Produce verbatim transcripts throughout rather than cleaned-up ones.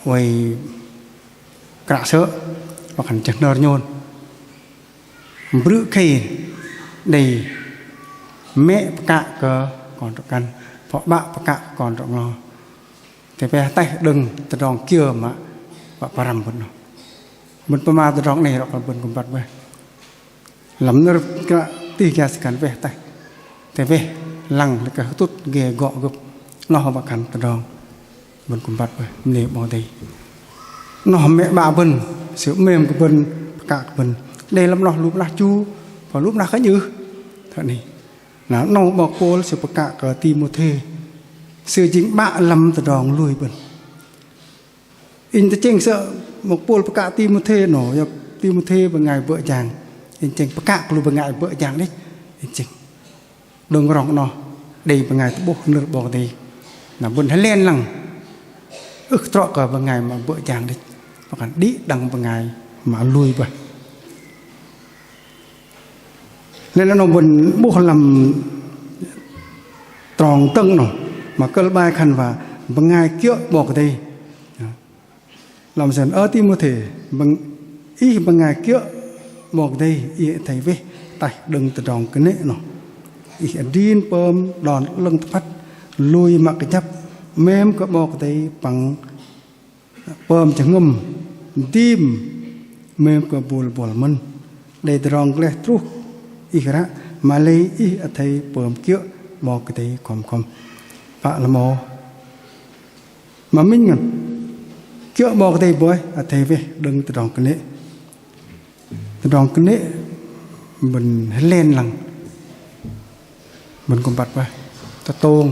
Oei kră sơ̆, wă khan jơhnơr nhôn. Brư̆ khei đei mĕ pơkă kơ kon drŏ-kăn, pŏk 'bă pơkă kơ kon drŏ-nglo. Tơ weh ataih đơ̆ng tơdrong kiơ mă wă pơrăm bơ̆n noh. Bơ̆n pơma tơdrong 'nâu rŏ kơ bơ̆n kư̆m băt weh. Lăm nơ̆r kră tih gia sư khan weh ataih. Tơ weh lăng lĕ kơ hơtŭt ge gŏ gơ̆p. Noh wă khan tơdrong bơ̆n kư̆m băt weh, mơnê 'Bok Kei-Dei. Noh mĕ 'bă bơ̆n, sư 'mêm kơ bơ̆n, pơkă kơ bơ̆n. Đei lăm noh lu bơnah chu, pă lu bơnah kơnh ưh. Thoi noh. Na noh 'bok Pôl sư pơkă kơ Timôthê. Sư jing 'bă lăm tơdrong lui bơ̆n. Inh tơchĕng sơ̆ 'bok Pôl pơkă Timôthê noh, yua Timôthê bơngai bơ̆ jang. Inh tơchĕng pơkă kơ lu bơngai bơ̆ jang đĕch. Inh tơchĕng. Đơ̆ng rŏng noh, đei bơngai tơ'bôh nơ̆r 'Bok Kei-Dei. Na bơ̆n hơlen lăng. Ưh kơ trŏ kơ bơngai mă bơ̆ jang đĕch. Wă khan đĭ đăng bơngai mă lui bơih. Lei na noh bơ̆n 'bôh lăm trong tơ̆ng noh. Mă kơ̆l 'bai khan wă bơngai kiơ̆ 'Bok Kei-Dei. Lăm sơ̆n ơ Timôthê, bơng-, ih bơngai kiơ̆ 'Bok Kei-Dei, ih athei weh ataih đơ̆ng tơdrong kơnê̆ noh. Ih adrin pơm đon 'lơ̆ng tơpăt, lui mă kơjăp, 'mêm kơ 'Bok Kei-Dei păng pơm jơhngơ̆m, dim 'mêm kơ bôl buăl mơ̆n. Đei tơdrong gleh truh ih ră, mă-lei ih athei pơm kiơ̆ 'Bok Kei-Dei khŏm khŏm. Pă lăm âu. Mă minh ngăn. Kiơ̆ 'Bok Kei-Dei bơih, athei weh đơ̆ng tơdrong kơnê̆. Tơdrong kơnê̆ bơ̆n hơlen lăng. Bơ̆n kư̆m băt bơih. Tơtông,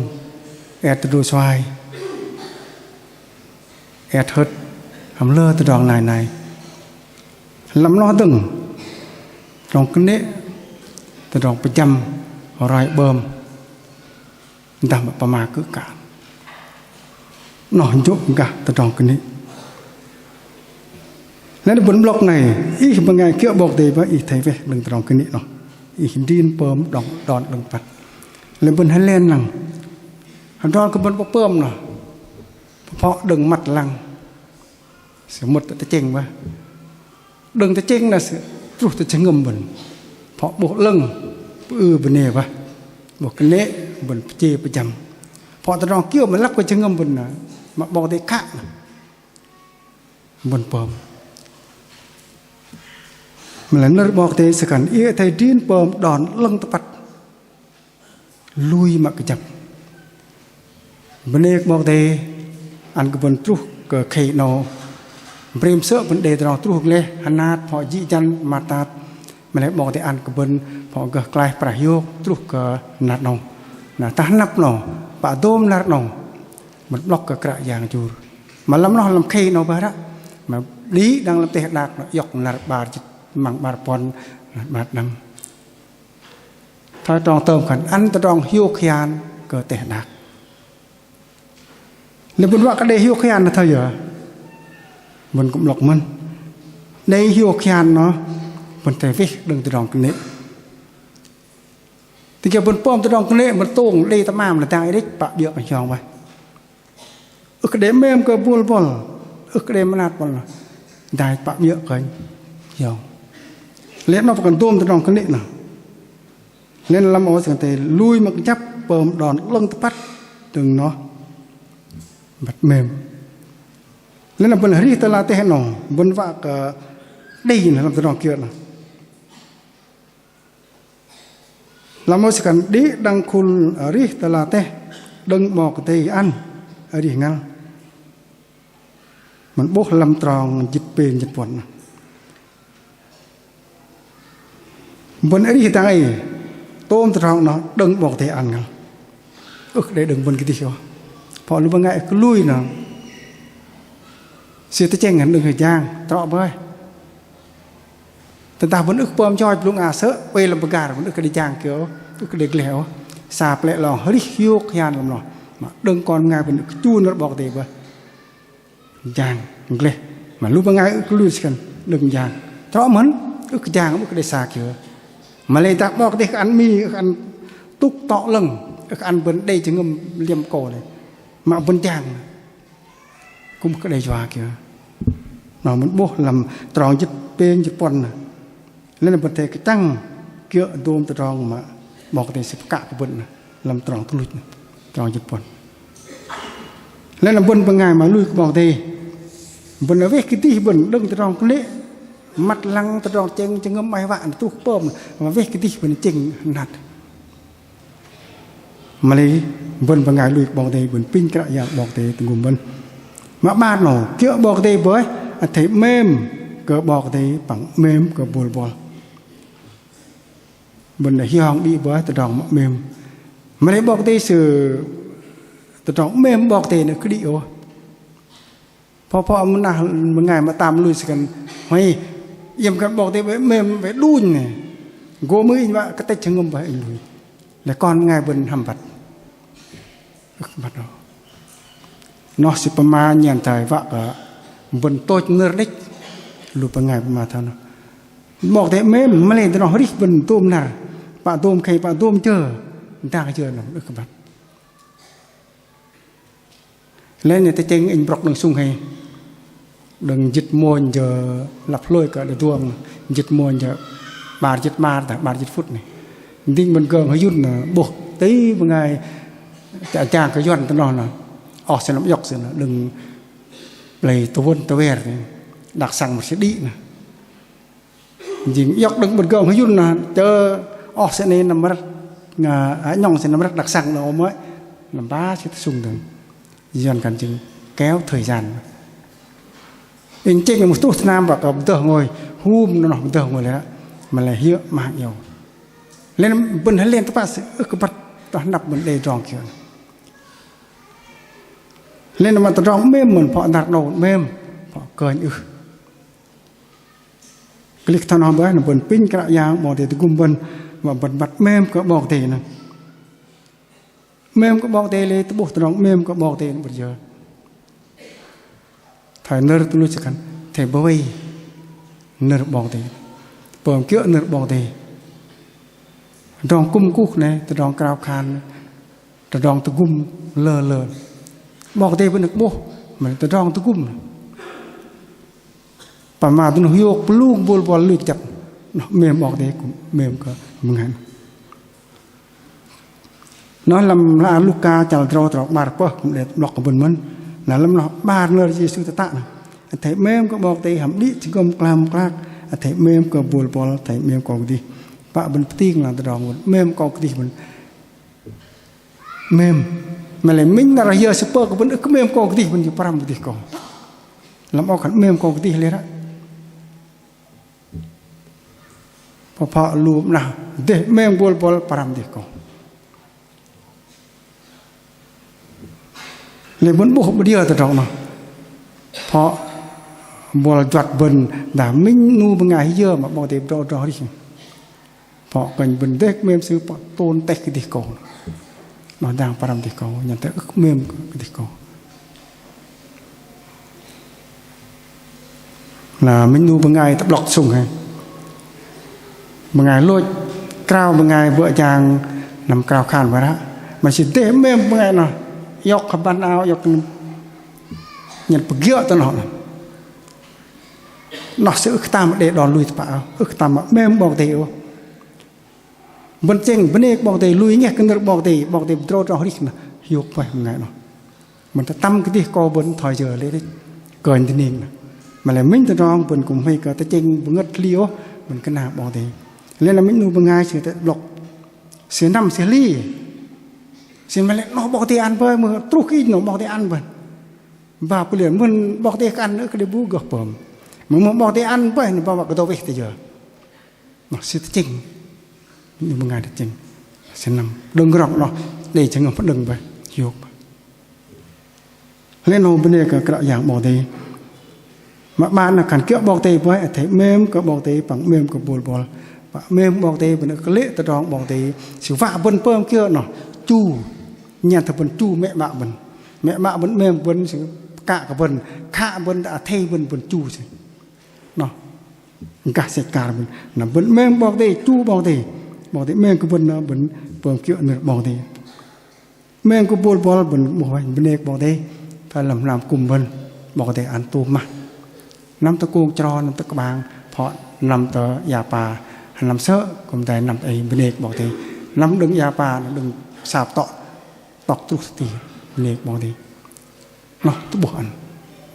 et tơdrô suai, et hơ̆t, hăm lơ tơdrong nai nai. Lăm noh dơ̆ng, tơdrong kơnê̆, tơdrong pơjăm, roi 'bơm. Dah mă pơma kư̆ kă. Noh jơ̆ gah tơdrong kơnê̆. Lei na bơ̆n 'blŏk nai, ih bơngai kiơ̆ 'Bok Kei-Dei bơih, ih athei weh đơ̆ng tơdrong kơnê̆ noh. Ih adrin pơm đon, đon 'lơ̆ng tơpăt. Lei bơ̆n hơlen lăng. Hơdrol kơ bơ̆n pơm noh. Pơphŏ đơ̆ng măt lăng. Sư mŭt tơ tơchĕng bơih. Đơ̆ng tơchĕng na sư truh tơ jơhngơ̆m bơ̆n. Pŏk 'bôh 'lơ̆ng, pơư bơnê bơih. 'Bôh kơnê̆ bơ̆n pơjê pơjăm. Pŏk tơdrong kiơ mă lăp kơ jơhngơ̆m bơ̆n na, mă 'Bok Kei-Dei khă na, bơ̆n pơm. Mă lei nơ̆r 'Bok Kei-Dei sư khan ih athei adrin pơm đon 'lơ̆ng tơpăt. Lui mă kơjăp. Bơnê kơ 'Bok Kei-Dei ăn kơ bơ̆n truh kơ khei 'nâu. Brêm sơ̆ bơ̆n đei tơdrong truh gleh, hơnat, pho jĭ jăn, matat. Mă lei 'Bok Kei-Dei ăn kơ bơ̆n pho gơh klaih prah hiôk truh kơ hơnat 'nâu. Na tơ hơnăp 'nâu, pă dôm năr 'nâu, bơ̆n 'blŏk kơ Kră Yang jur. Mă lăm noh lăm khei 'nâu bơih ră, mă đĭ đăng lăm teh đak 'nâu iŏk năr 'bar jĭt măng 'bar puăn, năr 'bar đăm. Thoi trong tơm khan ăn tơdrong hiôk hian kơ teh đak. Lei bơ̆n wă kơ đei hiôk hian na thoi yơ? Bơ̆n kư̆m 'blŏk mơ̆n. Đei hiôk hian noh, bơ̆n athei weh đơ̆ng tơdrong kơnê̆. Tơdrong bơ̆n pơm tơdrong kơnê̆, bơ̆n tông đei tơmam na dang ei đĕch, pă 'biơ̆ kơ hiong bơih. Ưh kơ đei 'mêm kơ bôl buăl, ưh kơ đei mơnat buăl noh. Dang ei pă 'biơ̆ kơ hiong. Lei noh pơkăn dôm tơdrong kơnê̆ noh. Lei na lăm âu sư khan athei lui mă kơjăp, pơm đon 'lơ̆ng tơpăt, đơ̆ng noh băt 'mêm. Lei na bơ̆n arih tơ ala teh 'nâu, bơ̆n wă kơ đei na lăm tơdrong kiơ noh. Lăm âu sư khan đĭ đăng khul arih tơ ala teh, đơ̆ng 'Bok Kei-Dei ăn arih ngăl. Mă 'bôh lăm trong jĭt pêng jĭt puăn noh. Bơ̆n arih dang ei, tôm tơdrong noh đơ̆ng 'Bok Kei-Dei ăn ngăl. Ưh kơ đei đơ̆ng bơ̆n kơdih ôh. Pho lu bơngai ưh kơ lui noh. Sư tơchĕng đơ̆ng hơjang, trŏ bơih. Tơdah bơ̆n ưh kơ pơm yoch blŭng a sơ̆, oei lăm pơgar bơ̆n ưh kơ đei jang kiơ ôh, ưh kơ đei gleh ôh. Sa plĕ 'long arih hiôk hian lăm noh. Mă đơ̆ng kon bơngai bơ̆n ưh kơ chu nơ̆r 'Bok Kei-Dei bơih. Jang, gleh. Mă lu bơngai ưh kơ lui sư khan đơ̆ng jang. Trŏ mơ̆n, ưh kơ jang, ưh kơ đei sa kiơ. Mă lei dah 'Bok Kei-Dei ưh kơ ăn 'mi, ưh kơ ăn tŭk tŏ 'lơ̆ng, ưh kơ ăn bơ̆n đei jơhngơ̆m liêm akâu lei. Mă bơ̆n jang. Kư̆m kơ đei yua kiơ. Noh mơ̆n 'bôh lăm trong jĭt pêng jĭt puăn nơh. Lei na bơ̆n athei kơchăng kiơ̆ dôm tơdrong mă 'Bok Kei-Dei sư pơkă kơ bơ̆n nơh. Lăm trong tuch luch nơh. Trong jĭt puăn. Lei na bơ̆n bơngai mă lui kơ 'Bok Kei-Dei. Bơ̆n weh kơdih bơ̆n đơ̆ng tơdrong kơnê̆. Măt lăng tơdrong tơchĕng jơhngơ̆m 'maih wă nơh truh pơm. Mă weh kơdih bơ̆n tơchĕng hơnat. Mă lei bơ̆n bơngai lui kơ 'Bok Kei-Dei, bơ̆n apinh Kră Yang 'Bok Kei-Dei tơgŭm bơ̆n. Mă 'bar 'nâu, kiơ̆ 'Bok Kei-Dei bơih, athei 'mêm kơ 'Bok Kei-Dei păng 'mêm kơ bôl buăl. Bơ̆n hiong đĭ bơih tơdrong mă 'mêm. Mă lei 'Bok Kei-Dei sư tơdrong 'mêm 'Bok Kei-Dei noh kơ đĭ ôh. Pho pho mơnah bơngai mă tam lui sư khan: Huay, iĕm khan 'Bok Kei-Dei bơih 'mêm bơih đunh nơh. Gô mưh inh wă kơtĕch jơhngơ̆m bơih inh lui. Lei kon bơngai bơ̆n hăm băt. Ưh kơ băt ôh. Noh sư pơma nhen thoi wă kơ bơ̆n tôch nơ̆r đĕch. Lu bơngai pơma thoi noh. 'Bok Kei-Dei 'mêm, mă lei tơ noh arih bơ̆n dôm năr. Pă dôm khei, pă dôm jơ. Dang jơ noh, ưh kơ băt. Lei na tơchĕng inh brŏk đơ̆ng sŭng hei. Đơ̆ng jĭt mônh jơ lăp hlôi kơ đơ̆ng duăm. Jĭt mônh jơ 'bar jĭt 'bar dah 'bar jĭt phŭt nơh. Dĭng bơ̆n gơ̆ng hơyŭn nơh, 'bôh tih bơngai chă jang kơ Yuăn tơ noh nơh. Oh, sư năm iŏk sư nơh, đơ̆ng plei tơwơ̆n tơwer nơh. Đak săng mă sư đĭ nơh. Jing iŏk đơ̆ng bơ̆n gơ̆ng hơyŭn nơh, chơ oh sư 'nâu năm rơ̆t, 'nhŏng sư năm rơ̆t đak săng 'nâu ôh mơ̆i, năm ba sư tơsŭng dơ̆ng. Yuăn khan jing kéo thời gian. Inh tơchĕng mă truh tơ hnam wă kơ pơdơh ngôi, hŭm noh pơdơh ngôi lei ră, mă lei hiơ̆ mă hang iâu. Lei na bơ̆n hơlen tơpă sư ưh kơ băt tơ hơnăp bơ̆n đei tơdrong kiơ. Lei na mă tơdrong 'mêm mơ̆n phŏ năr 'nâu 'mêm, phŏ kơnh ưh. Kơlih thoi noh bơih na bơ̆n apinh Kră Yang 'Bok Kei-Dei tơgŭm bơ̆n, mă bơ̆n băt 'mêm kơ 'Bok Kei-Dei nơh. 'Mêm kơ 'Bok Kei-Dei lei tơ'bôh tơdrong 'mêm kơ 'Bok Kei-Dei nơh bơ̆n yơ. Thoi nơ̆r tuch luch sư khan, athei bơwei nơ̆r 'Bok Kei-Dei. Pơm kiơ̆ nơ̆r 'Bok Kei-Dei. Tơdrong kŭm kuh nơh, tơdrong krao khan, tơdrong tơgŭm lơ lơ. 'Bok Kei-Dei bơ̆n ưh kơ 'bôh, mă lei tơdrong tơgŭm. Păng mă tơ noh hiôk pơlung bôl buăl luch jăp. Noh 'mêm 'Bok Kei-Dei kư̆m 'mêm kơ bơngai noh. Noh lăm hla ar Luka chăl tơdrâu trong 'bar pơh kư̆m đei tơ'blŏk kơ bơ̆n mơ̆n. Na lăm noh 'bar nơ̆r Yêsu tơtă noh. Athei 'mêm kơ 'Bok Kei-Dei hăm đĭ jơhngơ̆m klam klak. Athei 'mêm kơ bôl buăl, athei 'mêm kơ kơdih. Pă bơ̆n pơting lăng tơdrong bơ̆n 'mêm kơ kơdih bơ̆n. 'Mêm. Mă lei minh năr yơ sư pơm kơ bơ̆n ưh kơ 'mêm kơ kơdih bơ̆n jing pơrăm kơdih kơ. Lăm âu khan 'mêm kơ kơdih lei ră. Pơphŏ lu mă nah dêh 'mêm bôl buăl pơrăm dêh kơ. Lei bơ̆n 'bôh bơ̆n yơ tơdrong noh. Phŏ buăl juăt bơ̆n dah minh 'nu bơngai yơ mă 'Bok Kei-Dei pơdrâu tơdrong arih. Phŏ kơnh bơ̆n dêh 'mêm sư phŏ tôn teh kơdih kơ. Noh dang pơrăm dêh kơ, nhen thoi ưh 'mêm kơdih kơ. Na minh 'nu bơngai tơ'blŏk sŭng hei. Bơngai lôch krao bơngai bơ̆ jang năm krao khan bơih ră. Mă sư dêh 'mêm bơngai noh. Iŏk hơbăn ao, iŏk nhen pơgiơ̆ tơ noh. Noh sư ưh kơ tam đei đon lui tơpă ôh, ưh kơ tam mă 'mêm 'Bok Kei-Dei ôh. Bơ̆n tơchĕng bơnê kơ 'Bok Kei-Dei, lui ngeh kơ nơ̆r 'Bok Kei-Dei, 'Bok Kei-Dei pơdrâu tơdrong arih noh, hiôk bơih bơngai noh. Bơ̆n tơtăm kơdih kơ bơ̆n thoi yơ lê̆ đĕch, kơnh dơning noh. Mă lei minh tơdrong bơ̆n kư̆m hmei kơ tơchĕng bơngơ̆t hli ôh, bơ̆n kơna 'Bok Kei-Dei. Lei na minh 'nu bơngai sư tơ'blŏk, sư năm sư hli. Sư mă lei noh 'Bok Kei-Dei ăn bơih, mưh truh kơ inh noh 'Bok Kei-Dei ăn bơih. Ba pơlei mưh 'Bok Kei-Dei kơ ăn ưh kơ đei bu gơh pơm. Mưh 'Bok Kei-Dei ăn bơih noh ba wă kơ dâu weh tơ yơ. Noh sư tơchĕng. Minh 'nu bơngai tơchĕng. Sư năm. Đơ̆ng rŏng noh. Đei jơhngơ̆m pơđơ̆ng bơih. Hiôk. Lei noh bơnê kơ Kră Yang 'Bok Kei-Dei. Mă 'bar noh khan kiơ̆ 'Bok Kei-Dei bơih, athei 'mêm kơ 'Bok Kei-Dei păng 'mêm kơ bôl buăl. Păng 'mêm 'Bok Kei-Dei bơ̆n ưh kơ lê̆ tơdrong 'Bok Kei-Dei. Sư wă bơ̆n pơm kiơ̆ noh. Chu. Nhen thoi bơ̆n chu mĕ 'mă bơ̆n. Mĕ 'mă bơ̆n 'mêm bơ̆n sư pơkă kơ bơ̆n. Khă bơ̆n dah athei bơ̆n bơ̆n chu sư. Noh. Gah sĕch akar bơ̆n. Na bơ̆n 'mêm 'Bok Kei-Dei, chu 'Bok Kei-Dei. 'Bok Kei-Dei 'mêm kơ bơ̆n na bơ̆n pơm kiơ̆ nơ̆r 'Bok Kei-Dei. 'Mêm kơ bôl buăl bơ̆n 'bôh wă bơnê kơ 'Bok Kei-Dei. Thoi lăm hnam kư̆m bơ̆n. 'Bok Kei-Dei ăn tôm mah. Năm tơ kông chro, năm tơ kơ'bang, phŏ năm tơ ia pa, năm sơ̆, kư̆m đei năm tơ ei bơnê kơ 'Bok Kei-Dei. Năm đơ̆ng ia pa, đơ̆ng sap tŏ, tŏk truh tơ ti, bơnê kơ 'Bok Kei-Dei. Noh tơ'bôh ăn,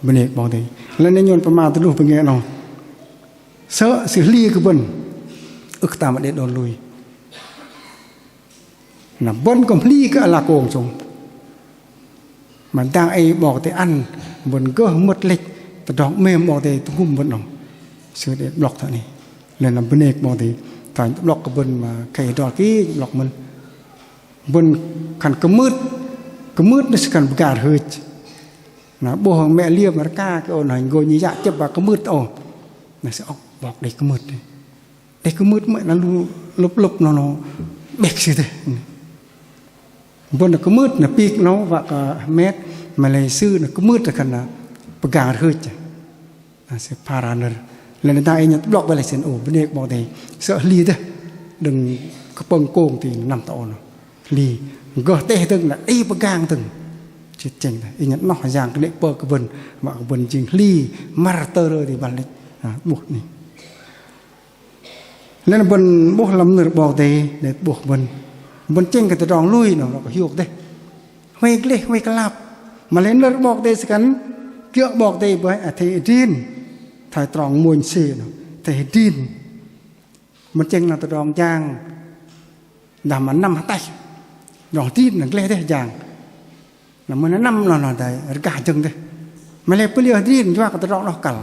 bơnê kơ 'Bok Kei-Dei. Lei na nhôn pơma tơluh bơngai noh. Sơ̆ sư hli kơ bơ̆n, ưh kơ tam đei đon lui. Na bơ̆n kư̆m hli kơ ala kông sŭng. Mă dang ei 'Bok Kei-Dei ăn bơ̆n gơh mơ̆t lĕch tơdrong 'mêm 'Bok Kei-Dei tơgŭm bơ̆n noh. Sư đei 'blŏk thoi noh. Lei na bơnê kơ 'Bok Kei-Dei, thoi 'blŏk kơ bơ̆n mă khei hơdrol ki 'blŏk mơ̆n. Bơ̆n khan kơmưt, kơmưt noh sư khan pơgar hưch. Na 'bôh mĕ liơ mă rơka kơ âu na gô nhi yă chĕp ba kơmưt âu. Na sư ŏk 'bok đei kơmưt. Đei kơmưt mơ̆i na lu lŭp lŭp noh noh 'bĕk sư dêh. Bơ̆n na kơmưt na pik noh wă kơ hơmet, mă lei sư na kơmưt na khan na pơgang rơhưch. Na sư phara nơ̆r. Lei na dang ei nhŏng tơ'blŏk bơih lei sư na ô bơnê kơ 'Bok Kei-Dei. Sơ̆ hli dêh. Đơ̆ng kơpơ̆ng kông ti năm tơ âu noh. Hli. Gơh teh dơ̆ng na đei pơgang dơ̆ng. Chĕt chĕng dêh. Inh nhŏng noh yang kơnê̆ pơ̆ kơ bơ̆n. Wă kơ bơ̆n jing hli. Măr tơrơ ti băl lĕch. Na 'bôh 'nâu. Lei na bơ̆n 'bôh lăm nơ̆r 'Bok Kei-Dei, đei 'bôh bơ̆n. Bơ̆n chĕng kơ tơdrong lui noh, noh kơ hiôk dêh. Huay gleh, huay kơlap. Mă lei nơ̆r 'Bok Kei-Dei sư khan, kiơ̆ 'Bok Kei-Dei bơih, athei adrin. Thoi trong mônh sê noh, athei adrin. Bơ̆n chĕng na tơdrong jang, dah mă năm ataih. Tơdrong adrin na gleh dêh jang. Na mưh na năm noh noh dai, rơgah jơ̆ng dêh. Mă lei pơlei adrin, yua kơ tơdrong noh kăl.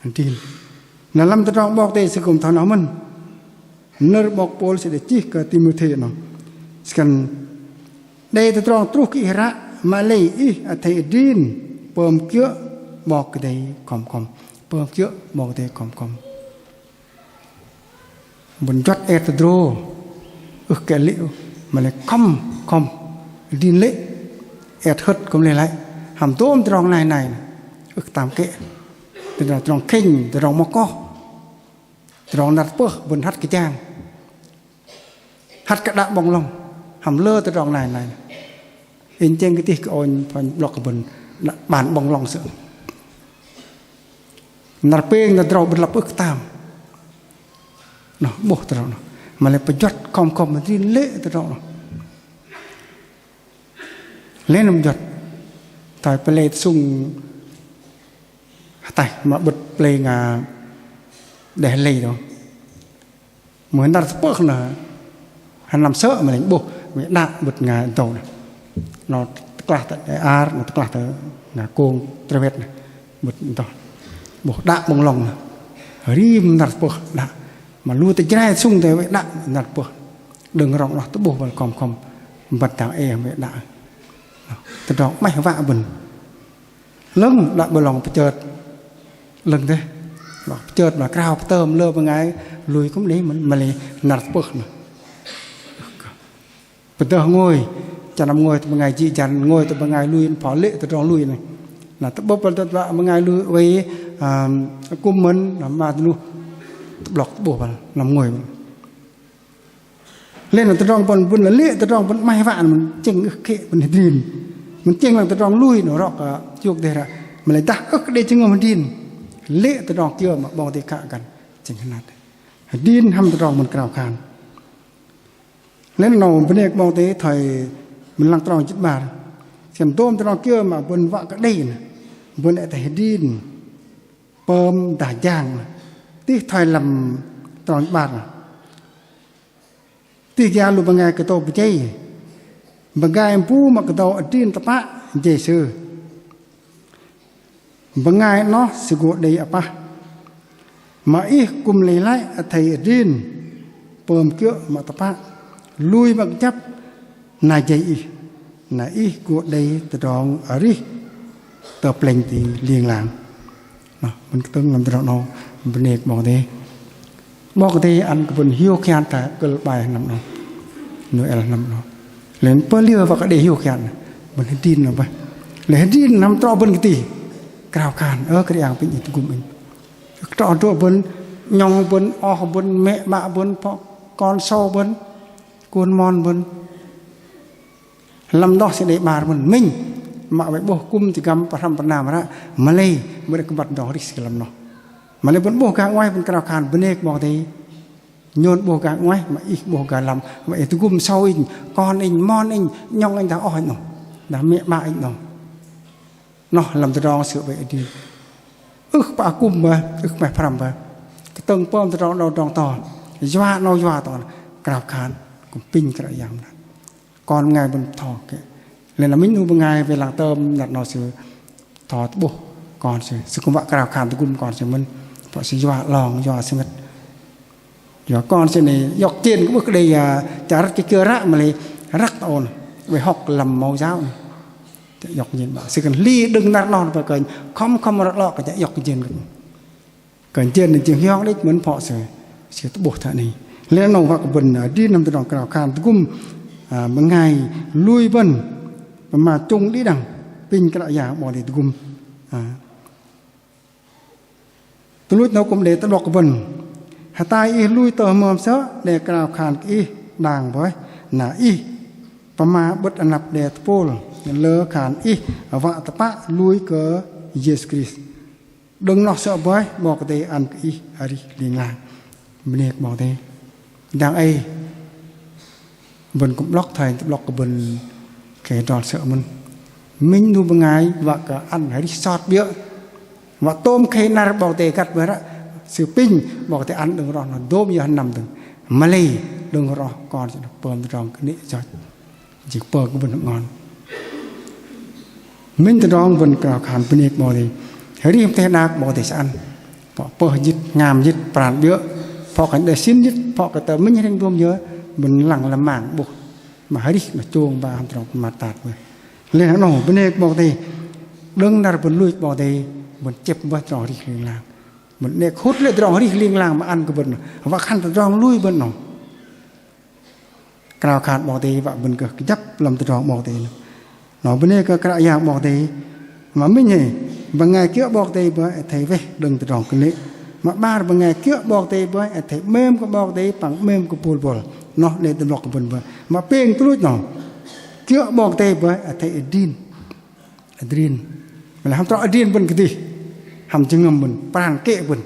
Adrin. Na lăm tơdrong 'Bok Kei-Dei sư kư̆m thoi noh mơ̆n. Nơ̆r 'bok Pôl sư đei chih kơ Timôthê noh. Sư khan đei tơdrong truh kơ ih ră, mă lei ih athei adrin pơm kiơ̆ 'Bok Kei-Dei khŏm khŏm. Pơm kiơ̆ 'Bok Kei-Dei khŏm khŏm. Bơ̆n juăt et tơdrô. Ưh kơ lê̆ ôh. Mă lei khŏm khŏm. Adrin lê̆. Et hơ̆t kư̆m lei lăi. Hăm dôm tơdrong nai nai. Ưh kơ tam kĕ. Tơdrong, tơdrong khĕnh, tơdrong mơkoh. Tơdrong năr tơpơh, bơ̆n hăt kơ jang. Hăt kơ đă 'bŏng lŏng. Hăm lơ tơdrong nai nai. Inh chĕng kơ tih kơ âu phŏ 'blŏk kơ bơ̆n đă 'ban 'bŏng lŏng sơ̆. Năr pêng năr drâu bơ̆n lăp ưh kơ tam. Noh, 'bôh tơdrong noh. Mă lei pơjuăt khŏm khŏm adrin lê̆ tơdrong noh. Lei năm juăt. Thoi pơlei tơsŭng ataih mă 'bơ̆t pơlei nga đeh lei dơ̆ng. Mưh năr tơpơh noh, hăm năm sơ̆ mă lei 'bôh, wei đă 'bơ̆t nga dâu noh. Noh tơklah tơ đe ar, noh tơklah tơ nga kông trơwet noh. 'Bơ̆t noh. 'Bôh đă 'bŏng lŏng noh. Rim năr tơpơh đă. Mă lu tơ Jrai tơsŭng tơ wei đă năr tơpơh. Đơ̆ng rŏng noh tơ'bôh băl khŏm khŏm. Băt dang ei wei đă. Tơdrong 'maih wă bơ̆n. 'Lơ̆ng đă bơlŏng pơchơt. 'Lơ̆ng dêh. Đă pơchơt mă krao pơtơm lơ bơngai lui kư̆m đei mơ̆n, mă lei năr tơpơh noh. Pơdơh ngôi, chă năm ngôi tơ bơngai jĭ jăn, ngôi tơ bơngai lui, phŏ lê̆ tơdrong lui noh. Na tơ'bơ̆p băl tơdrong bơngai lui, oei, ơ, kư̆m mơ̆n, na mă dơnuh, tơ'blŏk tơ'bôh băl, năm ngôi mơ̆n. Lei na tơdrong bơ̆n, bơ̆n lê̆ tơdrong bơ̆n 'maih wă mơ̆n chĕng ưh kơ bơ̆n hơdrin. Mơ̆n chĕng lăng tơdrong lui noh rŏ kơ hiôk dêh ră. Mă lei dah ưh kơ đei jơhngơ̆m hơdrin. Lê̆ tơdrong kiơ mă 'Bok Kei-Dei khă kăn chĕng hơnat. Hơdrin hăm tơdrong bơ̆n krao khan. Lei na bơnê kơ 'Bok Kei-Dei thoi bơ̆n lăng trong jĭt 'bar. Sĕn dôm tơdrong kiơ mă bơ̆n wă kơ đei noh. Bơ̆n athei hơdrin. Pơm dah jang. Tih thoi lăm trong jĭt 'bar noh. Tih gia lu bơngai kơdâu pơjei. Bơngai bu mă kơdâu adrin tơpă jei sư. Bơngai noh sư gô đei apah. Mă ih kư̆m lei lăi athei adrin. Pơm kiơ̆ mă tơpă. Lui mă kơjăp na jei ih. Na ih gô đei tơdrong arih tơ plĕnh ti ling lang. Noh, bơ̆n kơtơ̆ng lăm tơdrong noh, bơnê kơ 'Bok Kei-Dei. 'Bok Kei-Dei ăn kơ bơ̆n hiôk hian tơ kơ̆l 'bai hơnăm noh. Nôel hơnăm noh. Lei pơlei wă kơ đei hiôk hian. Bơ̆n hơdrin noh bơih. Lei hơdrin hăm trŏ bơ̆n kơtih. Krao khan, ơ Kră Yang apinh inh tơgŭm inh. Trŏ drŏ bơ̆n, 'nhŏng bơ̆n, oh bơ̆n, mĕ 'bă bơ̆n, pŏk kon sâu bơ̆n, kon mon bơ̆n. Lăm noh sư đei 'bar mơ̆n, minh. Mă wei 'bôh kŭm tơgăm pơhrăm pơnam ră, mă lei bơ̆n kơ băt tơdrong arih sư kơ lăm noh. Mă lei bơ̆n 'bôh gah 'nguaih bơ̆n krao khan bơnê kơ 'Bok Kei-Dei. Nhôn 'bôh gah 'nguaih mă ih 'bôh gah lăm, mă ih tơgŭm sâu inh, kon inh, mon inh, 'nhŏng inh dah oh inh noh, dah mĕ 'bă inh noh. Noh lăm tơdrong sư wei adrin. Ưh pă kŭm bơih, ưh 'maih pơhrăm bơih. Kơtơ̆ng pơm tơdrong 'nâu tơdrong to, yua 'nâu yua to, krao khan kŭm apinh Kră Yang mơnat. Kon bơngai bơ̆n bơtho kĕ. Lei na minh 'nu bơngai wei lăng tơm năr 'nâu sư bơtho tơ'bôh kon sư, sư kư̆m wă krao khan tơgŭm kon sư mơ̆n. Pă sư yua 'long, yua sơngơ̆t. Yua kon sư 'noh iŏk jên kơ 'bôh kơ đei, a, chă răt kơ kiơ ră mă lei răk tơ âu noh. Wei hŏk lăm mâu jao noh. Chă iŏk jên 'bă. Sư kư̆m hli đơ̆ng năr 'noh bơih kơnh khŏm khŏm răt 'lŏ kơ chă iŏk jên kơ kơnh jên jing hiong đĕch mơ̆n phŏ sư, sư tơ'bôh thoi 'noh. Lei 'nâu wă kơ bơ̆n, a, adrin lăm tơdrong krao khan tơgŭm, a, bơngai lui bơ̆n, pơma chông đĭ đăng, apinh Kră Yang 'Bok Kei-Dei tơgŭm. A. Tuch luch 'nâu kŭm đei tơ'blŏk kơ bơ̆n. Hơtai ih lui tơ hơmơm sơ̆, đe krao khan kơ ih đang bơih, na ih pơma 'bơ̆t anăp đe tơpôl, lơ khan ih wă tơpă lui kơ Yêsu Krist. Đơ̆ng noh sơ̆ bơih, 'Bok Kei-Dei ăn kơ ih arih ling lang. Bơnê kơ 'Bok Kei-Dei. Dang ei bơ̆n kư̆m 'blŏk thoi tơ'blŏk kơ bơ̆n kơ adrol sơ̆ mơ̆n. Minh 'nu bơngai wă kơ ăn arih sot 'biơ̆. Wă tôm khei năr 'Bok Kei-Dei găt bơih ră, sư apinh 'Bok Kei-Dei ăn đơ̆ng roh noh dôm yơ hơnăm dơ̆ng. Mă lei đơ̆ng roh kon sư noh pơm tơdrong kơnê̆ yoch. Jing pơm kơ bơ̆n hơ'ngon. Minh tơdrong bơ̆n krao khan bơnê kơ 'Bok Kei-Dei. Arih pơteh đak 'Bok Kei-Dei sư ăn. Phŏ pơh jĭt, hngam jĭt, pran 'biơ̆. Phŏ kơ đe sĭn jĭt, phŏ kơ tơ minh hrĕng dôm yơ, bơ̆n lăng lăm mang 'bôh. Mă arih noh chông ba hăm tơdrong pơmat tat bơih. Lei na 'nâu bơnê kơ 'Bok Kei-Dei. Đơ̆ng năr bơ̆n lui kơ 'Bok Kei-Dei, bơ̆n chĕp bơih tơdrong arih ling lang. Bơ̆n 'nĕ khŭt lê̆ tơdrong arih ling lang mă ăn kơ bơ̆n. Wă khan tơdrong lui bơ̆n 'nâu. Krao khan 'Bok Kei-Dei wă bơ̆n gơh kơjăp lăm tơdrong 'Bok Kei-Dei. Noh bơnê kơ Kră Yang 'Bok Kei-Dei. Mă minh hei, bơngai kiơ̆ 'Bok Kei-Dei bơih athei weh đơ̆ng tơdrong kơnê̆. Mă 'bar bơngai kiơ̆ 'Bok Kei-Dei bơih athei 'mêm kơ 'Bok Kei-Dei păng 'mêm kơ pôl bôl. Noh đei tơ'blŏk kơ bơ̆n bơih. Mă pêng tuch luch noh. Kiơ̆ 'Bok Kei-Dei bơih athei adrin. Adrin. Mă lei hăm trŏ adrin bơ̆n kơdih. Hăm jơhngơ̆m bơ̆n, pran kĕ bơ̆n.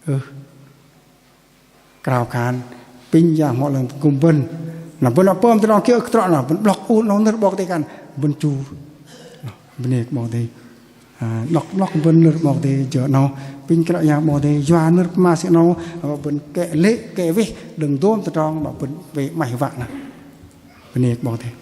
Ưh. Krao khan, apinh Yang Bơhngol 'Lơ̆ng tơgŭm bơ̆n. Na bơ̆n pơm tơdrong kiơ kơ trŏ na, bơ̆n 'blŏk ôh 'nâu nơ̆r 'Bok Kei-Dei khan, bơ̆n chu. Noh, bơnê kơ 'Bok Kei-Dei. A, 'blŏk, 'blŏk bơ̆n nơ̆r 'Bok Kei-Dei, jơ 'nâu, apinh Kră Yang 'Bok Kei-Dei, yua nơ̆r pơma sư 'nâu, bơ̆n kĕ lê̆, kĕ weh, đơ̆ng dôm tơdrong, bơ̆n weh 'maih wă na. Bơnê kơ 'Bok Kei-Dei.